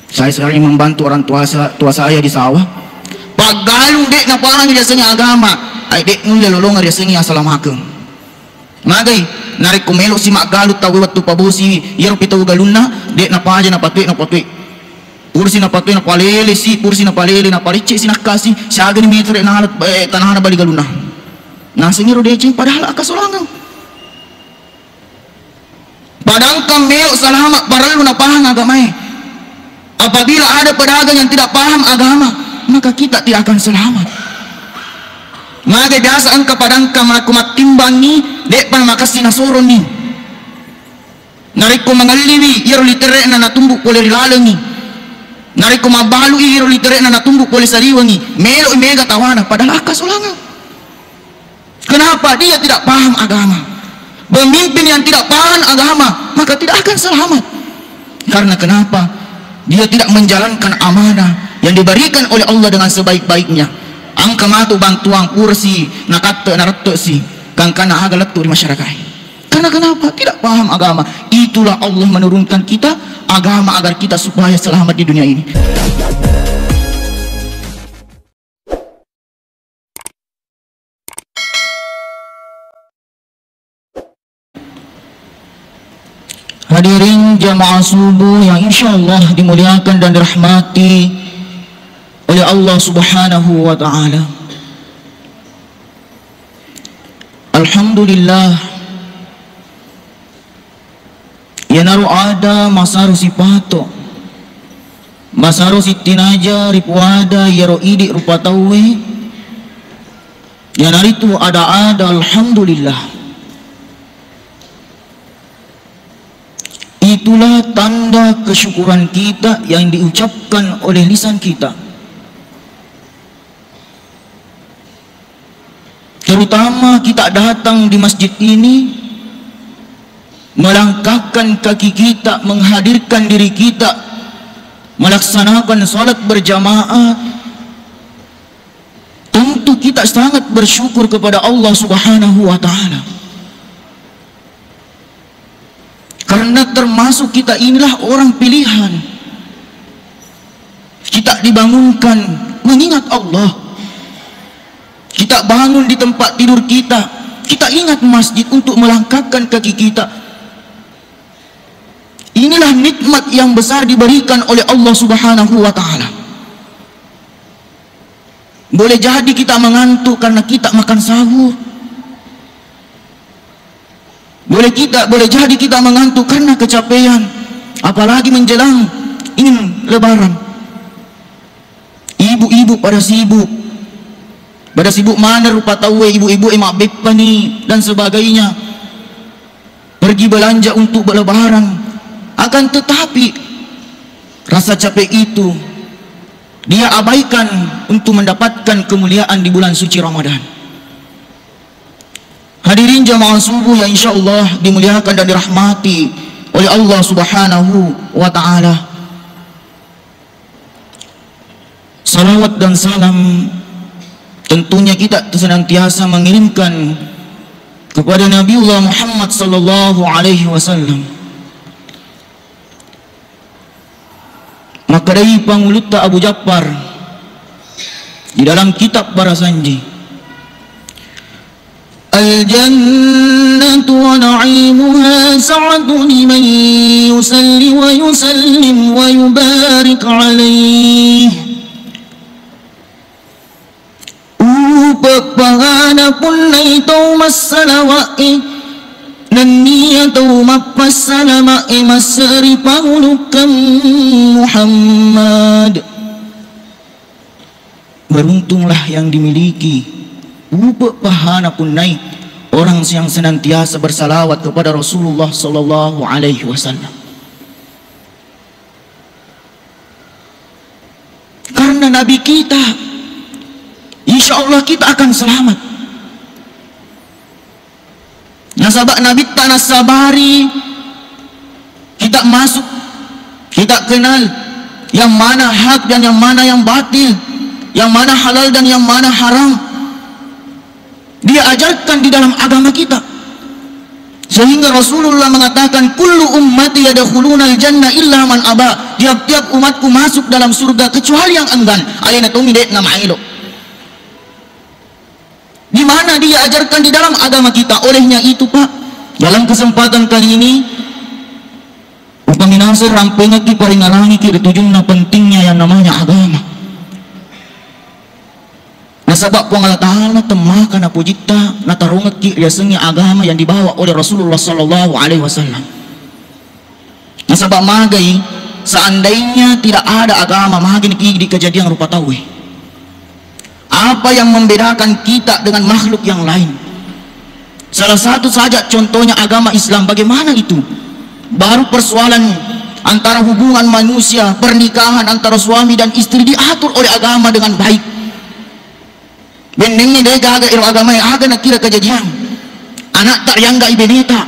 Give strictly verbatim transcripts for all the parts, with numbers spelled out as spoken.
Saya sering membantu orang tua sa-, tua saya di sawah. Paggalung de' napahangi riasengnge agama, ai de' nulle lolongeng riasengnge asalamakeng. Magai, narekko melo'si maggalung tauwe wettu pabosiwi, iyaro pi tau galunna, de' napaja napatue, napatue. Pursi napatue, napalelesi, pursi napalele, naparecce si nakkasi, siagani metere nala, eh, tanana bali galunna. Nasengiro deceng, padahal akkasolangeng. Padangkang melo' salama' parellu napahang agamae. Apabila ada pedagang yang tidak paham agama, maka kita tidak akan selamat. Maka biasa engka padangkang malakko mattimbangi, de'pa makassi nasoroni. Narekko mangelliwi, iyaro litere'na natumbu pole ri lalengngi. Narekko mabbalu'i, iyaro litere'na natumbu pole saliwengngi. Melo'i mega tawana, padahal akkasolangeng. Kenapa? Dia tidak paham agama. Pemimpin yang tidak paham agama, maka tidak akan selamat. Karena kenapa? Dia tidak menjalankan amanah yang diberikan oleh Allah dengan sebaik-baiknya. Engka matu bantuang pursi, nakatte, narette'si, gangkanna aga lettu ri masyarakat. Karena kenapa? Tidak paham agama. Itulah Allah menurunkan kita agama agar kita supaya selamat di dunia ini. Hadirin jamaah subuh yang insya Allah dimuliakan dan dirahmati oleh Allah Subhanahu wa Ta'ala. Alhamdulillah, iyanaro ada masaro sipato, masaro sittinaja ripuada iyaro idi rupa tauwe, iyanaritu ada-ada alhamdulillah. Itulah tanda kesyukuran kita yang diucapkan oleh lisan kita. Terutama kita datang di masjid ini, melangkahkan kaki kita, menghadirkan diri kita, melaksanakan salat berjamaah, tentu kita sangat bersyukur kepada Allah Subhanahu wa Ta'ala. Karena termasuk kita inilah orang pilihan. Kita dibangunkan mengingat Allah. Kita bangun di tempat tidur kita, kita ingat masjid untuk melangkahkan kaki kita. Inilah nikmat yang besar diberikan oleh Allah Subhanahu wa Ta'ala. Boleh jadi kita mengantuk karena kita makan sahur. Boleh kita, boleh jadi kita mengantuk karena kecapean, apalagi menjelang ingin Lebaran. Ibu-ibu pada sibuk, pada sibuk maneng rupa tauwe, ibu-ibu e mabbeppani dan sebagainya, pergi belanja untuk Lebaran. Akan tetapi, rasa capek itu dia abaikan untuk mendapatkan kemuliaan di bulan suci Ramadan. Hadirin jamaah subuh yang insya Allah dimuliakan dan dirahmati oleh Allah Subhanahu wa Ta'ala. Salawat dan salam tentunya kita senantiasa mengirimkan kepada Nabiullah Muhammad sallallahu alaihi wasallam. Makkedai Pangulutta Abu Jaffar di dalam kitab Barasanji, "Al-jannatu wa na'imuha sa'atun liman yusalli wa yusallim wa yubarik alaih." Upeppahana punnai tau massalawa'e, nennia tau mappassalama'e masseri pangulukkeng Muhammad. Beruntunglah yang dimiliki upeppahana punnai orang yang senantiasa bersalawat kepada Rasulullah sallallahu alaihi wasallam. Karena Nabi kita, insya Allah kita akan selamat. Nasaba Nabitta nassabari kita masuk, kita kenal yang mana hak dan yang mana yang batil, yang mana halal dan yang mana haram. Dia ajarkan di dalam agama kita. Sehingga Rasulullah mengatakan, "Kullu ummati yadkhulunal jannah illa man aba." Tiap-tiap umatku masuk dalam surga kecuali yang enggan, alena tommi de'na maelo. Di mana dia ajarkan di dalam agama kita? Olehnya itu, Pak, dalam kesempatan kali ini, upaminasai rampengekki, paringalangiki ri tujunna pentingnya yang namanya agama. Nasaba Puang Allah Ta'ala temmaka napojitta natarongekki riasengnge agama yang dibawa oleh Rasulullah sallallahu alaihi wasallam. Nasaba magai, seandainya tidak ada agama, magi niki di kejadian rupa tauwe. Apa yang membedakan kita dengan makhluk yang lain? Salah satu saja contohnya agama Islam. Bagaimana itu? Baru persoalan antara hubungan manusia, pernikahan antara suami dan istri diatur oleh agama dengan baik. Bennengnge de gaga ero agamae, aga nakira kejadian. Anakta riangga ibeneta.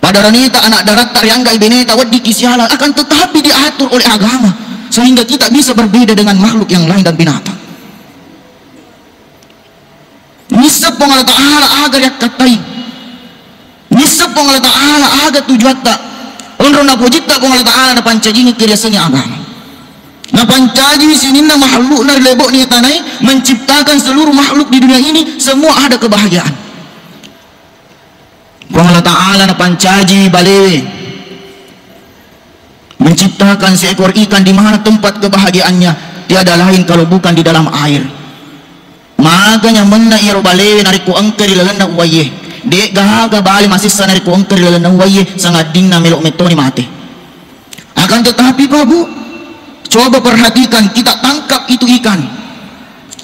Padaraneta, anak daratta riangga ibeneta, weddikki siala, akan tetapi diatur oleh agama sehingga kita bisa berbeda dengan makhluk yang lain dan binatang. Nisseng Puang Allah Ta'ala aga riakkattai. Nisseng Puang Allah Ta'ala aga tujuatta. Onro napojitta Puang Allah Ta'ala napancajingi kiriasengnge agama. Napancaji sininna makhlukna ri lebo'ni tanae, menciptakan seluruh makhluk di dunia ini, semua ada kebahagiaan. Puang Allah Ta'ala napancaji balewe, menciptakan seekor ikan di mana tempat kebahagiaannya, tiada lain kalau bukan di dalam air. Maga nyamenna iyaro balewe narekko engka ri lalenna uwaiye. De gaga bale masessa narekko engka ri lalenna uwaiye, sangaddinna melo mettoni mate. Akan tetapi, Pak, Bu, coba perhatikan, kita tangkap itu ikan.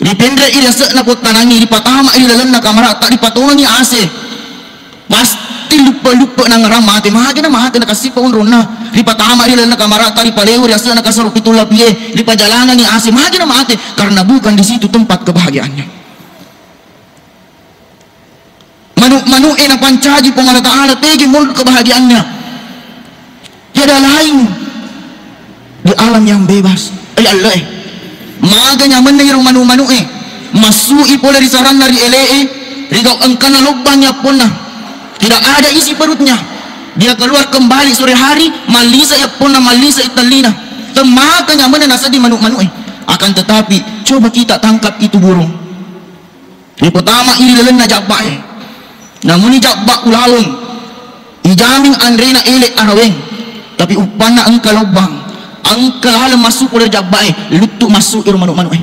Ripenre'i riase'na pottanangi, ripatama'i ri lalenna kamara'ta, ripatongengi ase. Pasti luppe-luppe nangngerang mate, magena mate nakasipa onronna. Ripatama'i ri lalenna kamara'ta, ripalewe riase'na kasaro pitu lapie, ripajalanangi ase, magena mate, karena bukan di situ tempat kebahagiaannya. Manu'-manu'e napancaji Puang Allah Ta'ala, tegi monro kebahagiaannya. Tiada lain di alam yang bebas. Eh, Allah, eh. Maga nyamenna iro manu'-manu'e. Massu'i pole ri saranna ri ele'e, rigau engkana lobbang yapponna. Tidak ada isi perutnya. Dia keluar kembali sore hari, mallisa yapponna, mallisa itellina. Temmaka nyamenna nasedding manu'-manu'e. Akan tetapi, coba kita tangkap itu burung. Ripatama'i ri lalenna jabba'e. Namuni jabba' ulaweng, ijamin anrena ele' araweng. Tapi uppanna engka lobbang, engka laleng massu pole ri jabba'e, luttu massu iro manu'-manu'e.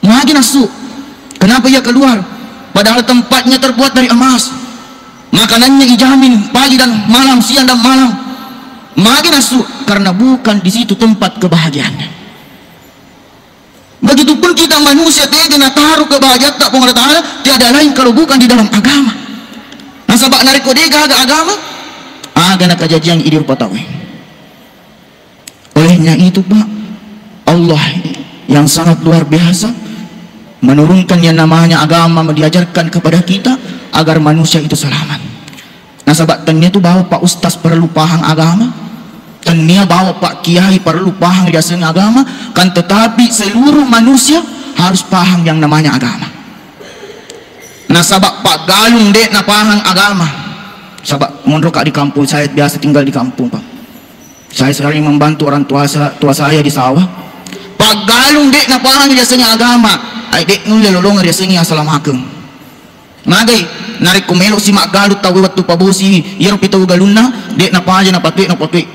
Magi nassu? Kenapa ia keluar? Padahal tempatnya terbuat dari emas. Makanannya ijamin pagi dan malam, siang dan malam. Magi nassu? Karena bukan di situ tempat kebahagiaannya. Begitupun kita manusia tega nataro kebahagiatta Puang Allah Ta'ala, tiada lain kalau bukan di dalam agama. Nasaba narekko de gaga agama, aga nakajajiang idi rupa tauwe. Olehnya itu, Pak, Allah yang sangat luar biasa menurunkan yang namanya agama, diajarkan kepada kita agar manusia itu selamat. Nasaba tennia tu bawa Pak Ustaz perlu pahang agama, tennia bawa Pak Kiai perlu pahang riaseng agama, kan tetapi seluruh manusia harus pahang yang namanya agama. Nasaba Pak Galung de' napahang agama. Saba monro ka di kampung, saya biasa tinggal di kampung, Pak. Saya sering membantu orang tua sa-, tua saya di sawah. Pak Galung de' napahang riaseng agama, ai de' nulle lolong riaseng asalamakeng. Magai, narekko melo'si maggalung tauwe wettu pabosi, iyaro pitau galunna, de' napaja napatue, napatue.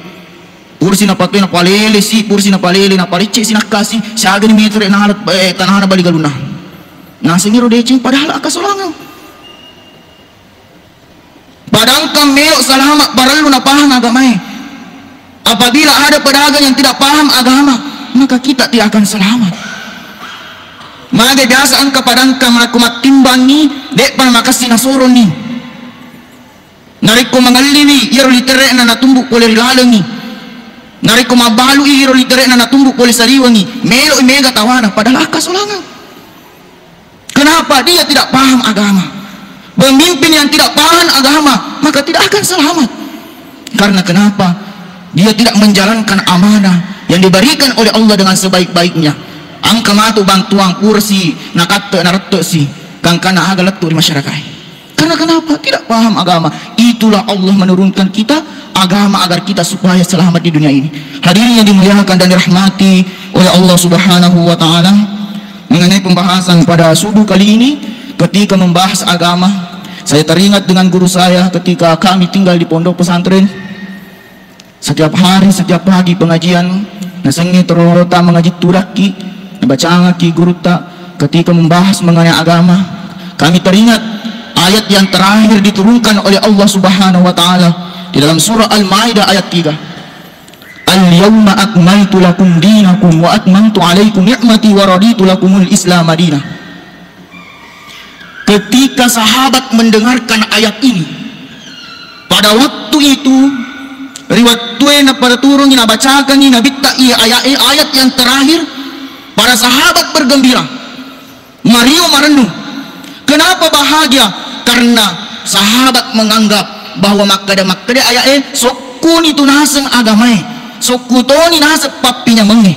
Pursi napatue, napalelesi, pursi napalele, naparecce si nakkasi, siagani metere nala, eh, tanana bali galunna. Naseng iro deceng, padahal akkasolangeng. Padangkang melo salama, parellu napahang agamae. Apabila ada pedagang yang tidak paham agama, maka kita tidak akan selamat. Mage biasa engka padangkang narekko mattimbangngi, de'pa makessing nasoronni. Narekko mangelliwi, iyaro litere'na natumbu pole ri lalengngi. Narekko mabbalu'i, iyaro litere'na natumbu pole sariwengngi. Melo'i mega tawana, padahal akkasolangeng. Kenapa? Dia tidak paham agama. Pemimpin yang tidak paham agama, maka tidak akan selamat. Karena kenapa? Dia tidak menjalankan amanah yang diberikan oleh Allah dengan sebaik-baiknya. Engka matu bantuan, pursi nakatte, narette'si, gangkanna aga lettu ri masyarakae. Karena kenapa? Tidak paham agama. Itulah Allah menurunkan kita agama agar kita supaya selamat di dunia ini. Hadirin yang dimuliakan dan dirahmati oleh Allah Subhanahu wa Ta'ala, mengenai pembahasan pada subuh kali ini, ketika membahas agama, saya teringat dengan guru saya ketika kami tinggal di pondok pesantren. Setiap hari, setiap pagi pengajian, nasengnge torota mengaji turakki, nabacangaki gurutta ketika membahas mengenai agama. Kami teringat ayat yang terakhir diturunkan oleh Allah Subhanahu wa Ta'ala di dalam surah Al-Maidah ayat tiga. "Al-yauma akmaltu lakum dinakum wa atmamtu alaikum ni'mati wa raditu lakumul Islam madinah." Ketika sahabat mendengarkan ayat ini, pada waktu itu, ri wattue napada turungi nabacakangi Nabitta iya ayat, ayat yang terakhir, para sahabat bergembira, mario marennu. Kenapa bahagia? Karena sahabat menganggap bahwa makkeda-makkeda ayat e sokkuni tu naseng agamae, sokku toni naseng pappinyamengnge.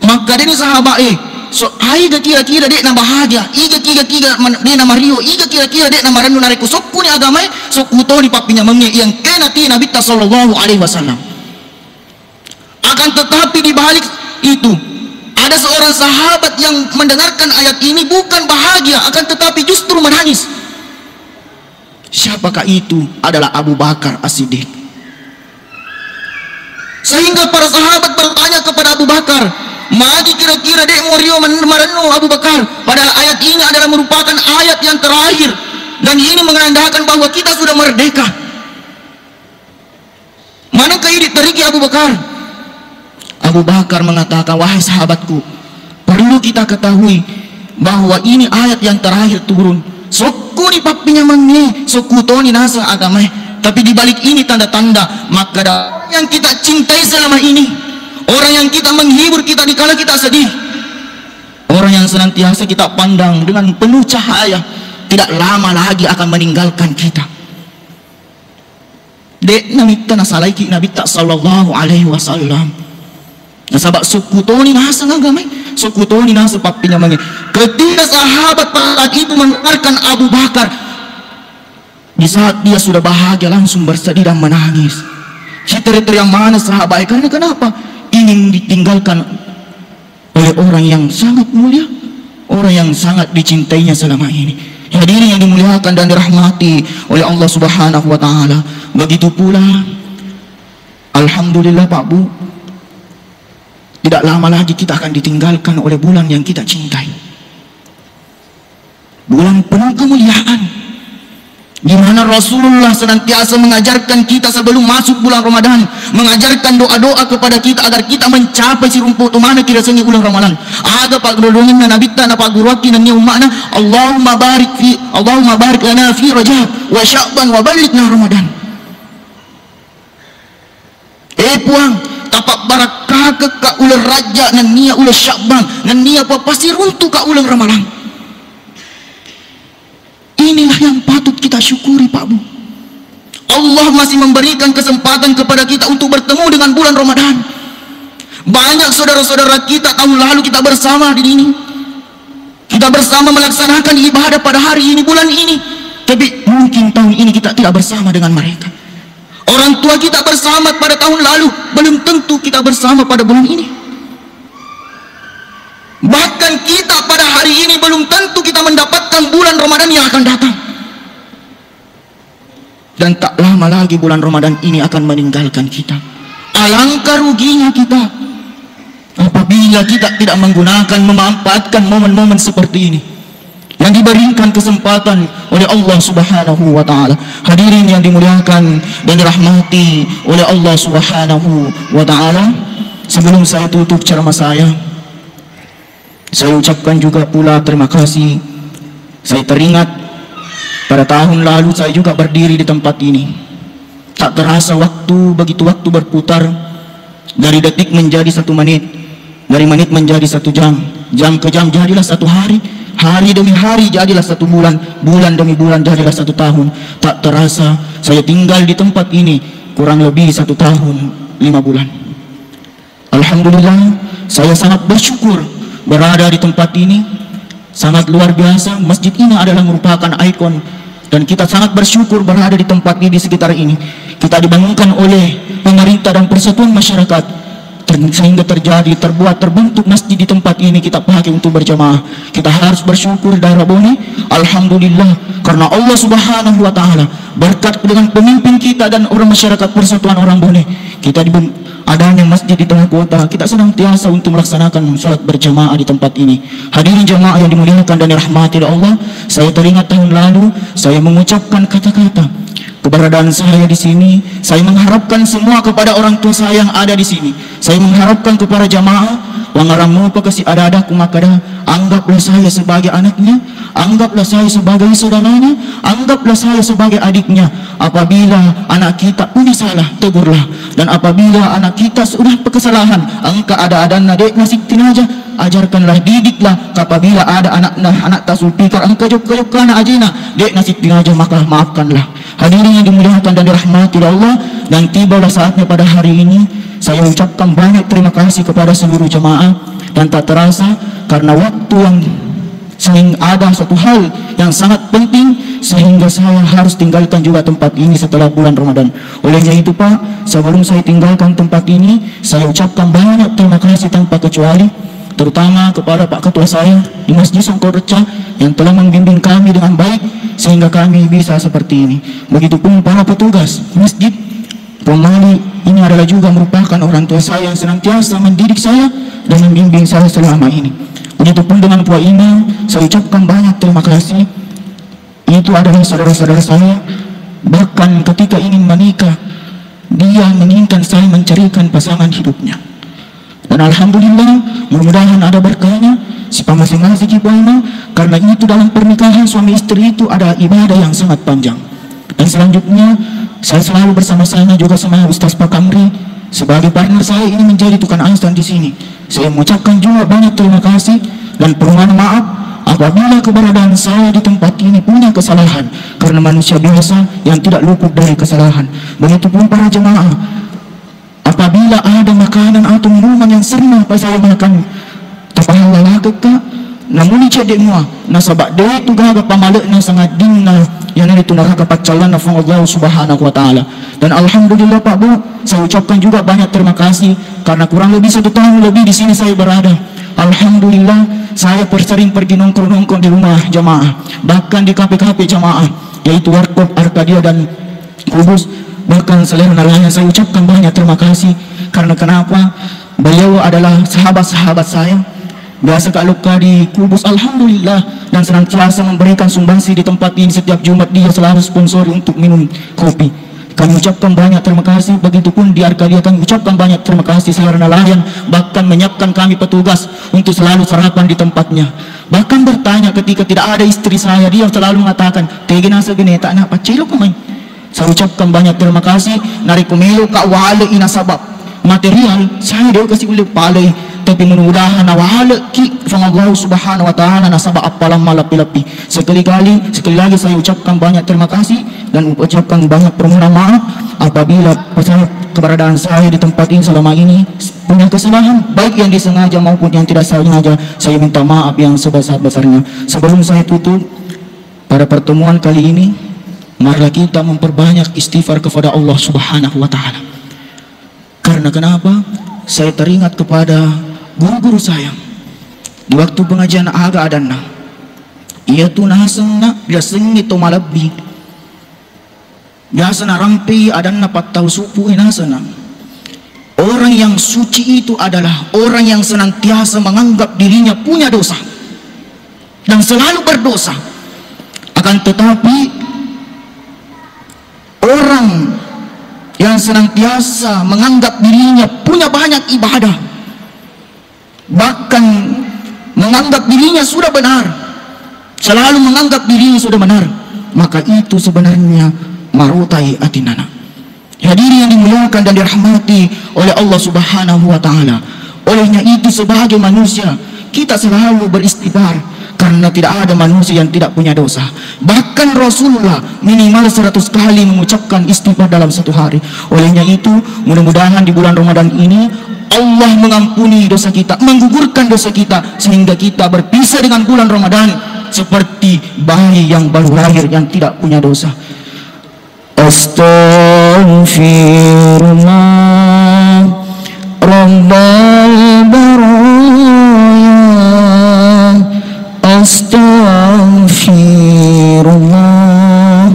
Makkedani sahabat e, so, aiga kira-kira de'na bahagia, iga kira-kira man-, de'na mario, iga kira-kira de'na marennu narekko sokkuni agamae, sokku toni pappinyamengnge iya engkae nati Nabitta sallallahu alaihi wasallam. Akan tetapi di balik itu, ada seorang sahabat yang mendengarkan ayat ini bukan bahagia, akan tetapi justru menangis. Siapakah itu? Adalah Abu Bakar As-Siddiq. Sehingga para sahabat bertanya kepada Abu Bakar, "Magi kira-kira de'mu rio men-, marennu, Abu Bakar? Padahal ayat ini adalah merupakan ayat yang terakhir, dan ini menandakan bahwa kita sudah merdeka." Manengka idi teriki Abu Bakar? Abu Bakar mengatakan, "Wahai sahabatku, perlu kita ketahui bahwa ini ayat yang terakhir turun. Sokkuni pappinyamengnge, sokku toni naseng agamae. Tapi di balik ini tanda-tanda, makkeda orang yang kita cintai selama ini, orang yang kita menghibur kita di kala kita sedih, orang yang senantiasa kita pandang dengan penuh cahaya, tidak lama lagi akan meninggalkan kita." De'na mitta nasalaiki Nabitta sallallahu alaihi wasallam. Nasaba sukku toni naseng agamae, sukku toni naseng pappinyamengnge. Ketika sahabat pada saat itu mendengarkan Abu Bakar, di saat dia sudah bahagia, langsung bersedih dan menangis. Histeria-histeria mana sahabat? Karena kenapa? Ingin ditinggalkan oleh orang yang sangat mulia, orang yang sangat dicintainya selama ini. Hadirin yang dimuliakan dan dirahmati oleh Allah Subhanahu wa Ta'ala, begitu pula, alhamdulillah, Pak Bu, tidak lama lagi kita akan ditinggalkan oleh bulan yang kita cintai. Bulan penuh kemuliaan, di mana Rasulullah senantiasa mengajarkan kita sebelum masuk bulan Ramadan, mengajarkan doa-doa kepada kita agar kita mencapai sirumpu tu mana kira seni bulan Ramadan. Aga pagrodongenna Nabitta na pagguruakki nennia umma'na, "Allahumma barik fi, Allahumma barik lana fi Rajab wa Sya'ban wa ballighna Ramadan." Eh Puang, tapabbarakkakekka uleng Rajab nennia uleng Sya'ban, nennia papasiruntuka uleng Ramalang. Inilah yang patut kita syukuri, Pak Bu. Allah masih memberikan kesempatan kepada kita untuk bertemu dengan bulan Ramadan. Banyak saudara-saudara kita tahun lalu kita bersama di sini. Kita bersama melaksanakan ibadah pada hari ini, bulan ini. Tapi mungkin tahun ini kita tidak bersama dengan mereka. Orang tua kita bersama pada tahun lalu, belum tentu kita bersama pada bulan ini. Bahkan kita pada hari ini belum tentu kita mendapatkan bulan Ramadan yang akan datang. Dan tak lama lagi bulan Ramadan ini akan meninggalkan kita. Alangkah ruginya kita apabila kita tidak menggunakan, memanfaatkan momen-momen seperti ini yang diberikan kesempatan oleh Allah Subhanahu wa Ta'ala. Hadirin yang dimuliakan dan dirahmati oleh Allah Subhanahu wa Ta'ala, sebelum saya tutup ceramah saya, saya ucapkan juga pula terima kasih. Saya teringat pada tahun lalu saya juga berdiri di tempat ini. Tak terasa waktu, begitu waktu berputar, dari detik menjadi satu menit, dari menit menjadi satu jam, jam ke jam jadilah satu hari, hari demi hari jadilah satu bulan, bulan demi bulan jadilah satu tahun. Tak terasa saya tinggal di tempat ini kurang lebih satu tahun lima bulan. Alhamdulillah, saya sangat bersyukur berada di tempat ini. Sangat luar biasa, masjid ini adalah merupakan ikon dan kita sangat bersyukur berada di tempat ini, di sekitar ini. Kita dibangunkan oleh pemerintah dan persatuan masyarakat, ter- sehingga terjadi, terbuat, terbentuk masjid di tempat ini, kita pakai untuk berjamaah. Kita harus bersyukur, daerah Bone, alhamdulillah, karena Allah Subhanahu wa Ta'ala, berkat dengan pemimpin kita dan orang masyarakat persatuan orang Bone, kita diben- adanya masjid di tengah kota, kita senantiasa untuk melaksanakan sholat berjamaah di tempat ini. Hadirin jamaah yang dimuliakan dan dirahmati oleh Allah, saya teringat tahun lalu saya mengucapkan kata-kata, keberadaan saya di sini, saya mengharapkan semua kepada orang tua saya yang ada di sini. Saya mengharapkan kepada jamaah, wangarammu pakasi ada-ada kumakada, anggaplah saya sebagai anaknya, anggaplah saya sebagai saudaranya, anggaplah saya sebagai adiknya. Apabila anak kita punya salah, tegurlah. Dan apabila anak kita sudah berkesalahan, engka ada-adanna de' nasittinaja, ajarkanlah, didiklah. Apabila ada anakna, anakta Zulfikar, engka jokka-jokkana ajena, de' nasittinaja, maka maafkanlah. Hadirin yang dimuliakan dan dirahmati oleh Allah, dan tibalah saatnya pada hari ini, saya ucapkan banyak terima kasih kepada seluruh jemaah, dan tak terasa karena waktu yang sehingga ada satu hal yang sangat penting sehingga saya harus tinggalkan juga tempat ini setelah bulan Ramadan. Olehnya itu, Pak, sebelum saya tinggalkan tempat ini, saya ucapkan banyak terima kasih tanpa kecuali, terutama kepada Pak Ketua saya di Masjid Songkol Reca yang telah membimbing kami dengan baik sehingga kami bisa seperti ini. Begitupun para petugas masjid, Puang Malik ini adalah juga merupakan orang tua saya yang senantiasa mendidik saya dan membimbing saya selama ini. Begitupun dengan Puang Imam, saya ucapkan banyak terima kasih. Itu adalah saudara-saudara saya. Bahkan ketika ingin menikah, dia menginginkan saya mencarikan pasangan hidupnya. Dan alhamdulillah, mudah-mudahan ada berkahnya, sipamasing-masing ki Puang Imam, karena itu dalam pernikahan suami istri itu ada ibadah yang sangat panjang. Dan selanjutnya, saya selalu bersama-sama juga sama Ustaz Pak Kamri. Sebagai partner saya ini menjadi tukang azan di sini. Saya mengucapkan juga banyak terima kasih dan permohonan maaf apabila keberadaan saya di tempat ini punya kesalahan, karena manusia biasa yang tidak luput dari kesalahan. Begitupun para jemaah, apabila ada makanan atau minuman yang sering apa saya makan, tapahallalakekka, namuni cedde mua, nasaba de' tu gaga pamale'na sangaddinna, iyanaritu naraka paccallanna Puang Allah Subhanahu wa Ta'ala. Dan alhamdulillah, Pak Bu, saya ucapkan juga banyak terima kasih karena kurang lebih satu tahun lebih di sini saya berada. Alhamdulillah, saya per-, sering pergi nongkrong-nongkrong di rumah jamaah, bahkan di kafe-kafe jamaah, yaitu Warkop, Arkadia, dan Kubus, bahkan selera nalaya. Saya ucapkan banyak terima kasih karena kenapa? Beliau adalah sahabat-sahabat saya. Biasa ka lokka di Kubus, alhamdulillah, dan senantiasa memberikan sumbangsi di tempat ini. Setiap Jumat dia selalu sponsori untuk minum kopi. Kami ucapkan banyak terima kasih. Begitupun di Arkadia, kami ucapkan banyak terima kasih selera nelayan, bahkan menyiapkan kami petugas untuk selalu sarapan di tempatnya. Bahkan bertanya ketika tidak ada istri saya, dia selalu mengatakan, "Tegi nasa gene tak nak pacelo kumai." Saya ucapkan banyak terima kasih. Narekko meloka wale'i nasaba material, saya de' kasi ulle palei. Tapi mudah-mudahan nawale'ki Puang Allah Subhanahu wa Ta'ala nasaba appalang malebbi-lebbi. Sekali-kali, sekali lagi saya ucapkan banyak terima kasih dan ucapkan banyak permohonan maaf apabila pesawat keberadaan saya di tempat ini selama ini punya kesalahan, baik yang disengaja maupun yang tidak sengaja. Saya minta maaf yang sebesar-besarnya. Sebelum saya tutup, pada pertemuan kali ini, marilah kita memperbanyak istighfar kepada Allah Subhanahu wa Ta'ala. Karena kenapa? Saya teringat kepada guru-guru saya. Di waktu pengajian aga adanna, iya tu nasenna biasengngi to malebbi. Biasa narampei adanna pattau supu, eh, nasana. Orang yang suci itu adalah orang yang senantiasa menganggap dirinya punya dosa dan selalu berdosa. Akan tetapi, orang yang senantiasa menganggap dirinya punya banyak ibadah, bahkan menganggap dirinya sudah benar, selalu menganggap dirinya sudah benar, maka itu sebenarnya marotai atinana. Hadirin yang dimuliakan dan dirahmati oleh Allah Subhanahu wa Ta'ala. Olehnya itu, sebagai manusia, kita selalu beristighfar karena tidak ada manusia yang tidak punya dosa. Bahkan Rasulullah minimal seratus kali mengucapkan istighfar dalam satu hari. Olehnya itu, mudah-mudahan di bulan Ramadan ini Allah mengampuni dosa kita, menggugurkan dosa kita, sehingga kita berpisah dengan bulan Ramadan seperti bayi yang baru lahir yang tidak punya dosa. Astaghfirullah, Rabbal baraya. Astaghfirullah,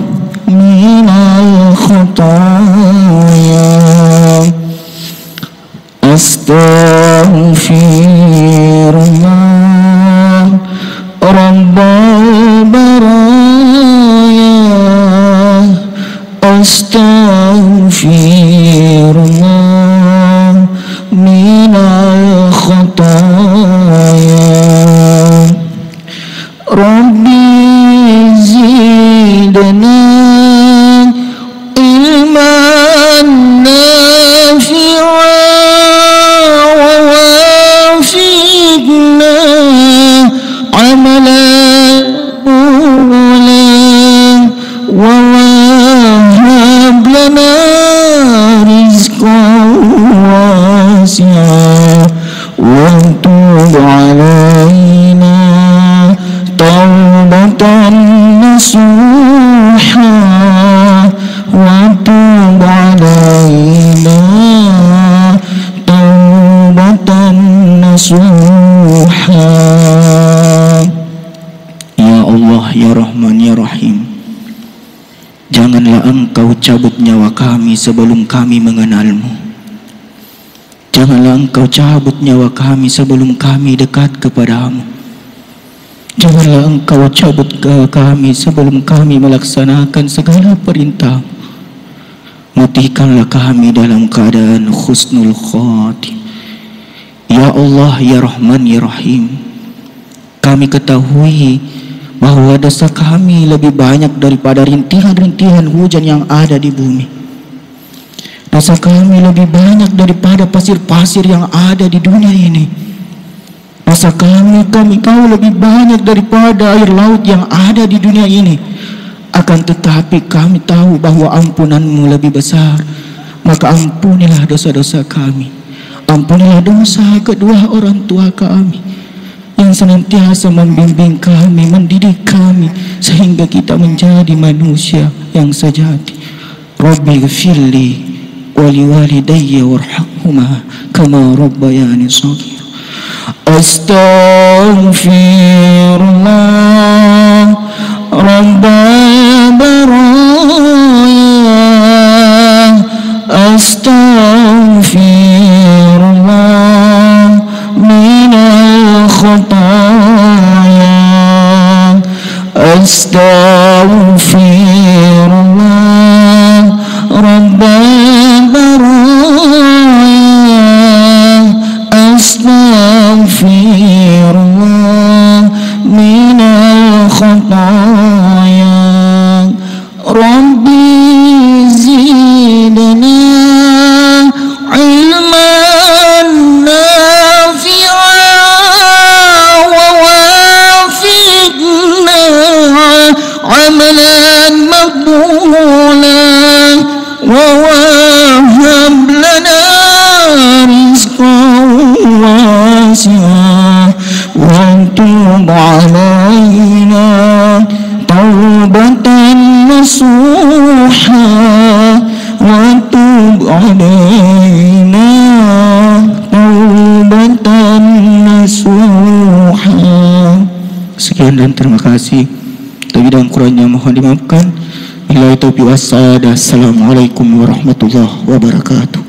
minal khataya. Astaghfirullah, Rabbal baraya. Astaghfirullah, minal khataya. Rabbi zidna ilman nafi'a wa wafiqna amalan maqbula wa hab lana rizqan wasi'a. وتب علينا توبة نصوحا، وتب علينا توبة نصوحا. Ya Allah, ya Rahman, ya Rahim, janganlah Engkau cabut nyawa kami sebelum kami mengenalmu. Janganlah Engkau cabut nyawa kami sebelum kami dekat kepadamu. Janganlah Engkau cabut ke kami sebelum kami melaksanakan segala perintahmu. Matikanlah kami dalam keadaan husnul khatimah. Ya Allah, ya Rahman, ya Rahim, kami ketahui bahwa dosa kami lebih banyak daripada rintihan-rintihan hujan yang ada di bumi. Dosa kami lebih banyak daripada pasir-pasir yang ada di dunia ini. Dosa kami, kami tahu lebih banyak daripada air laut yang ada di dunia ini. Akan tetapi kami tahu bahwa ampunan-Mu lebih besar. Maka ampunilah dosa-dosa kami. Ampunilah dosa kedua orang tua kami yang senantiasa membimbing kami, mendidik kami, sehingga kita menjadi manusia yang sejati. Rabbi ghfirli wa liwalidayya warhamhuma kama rabbayani shaghira. Astaghfirullah, Rabbal baraya. Astaghfirullah, minal khataya. Astaghfirullah, Rabbal baraya. Astaghfirullah, minal khataya. Rabbi zidna ilman nafi'a wa wafiqna amalan maqbula wa hab lana rizqan wasi'a wa tub alaina taubatan nasuha wa tub alaina taubatan nasuha. Sekian dan terima kasih. Lebih dan kurangnya mohon dimaafkan. Billahi taufiq wassadah. Assalamualaikum warahmatullahi wabarakatuh.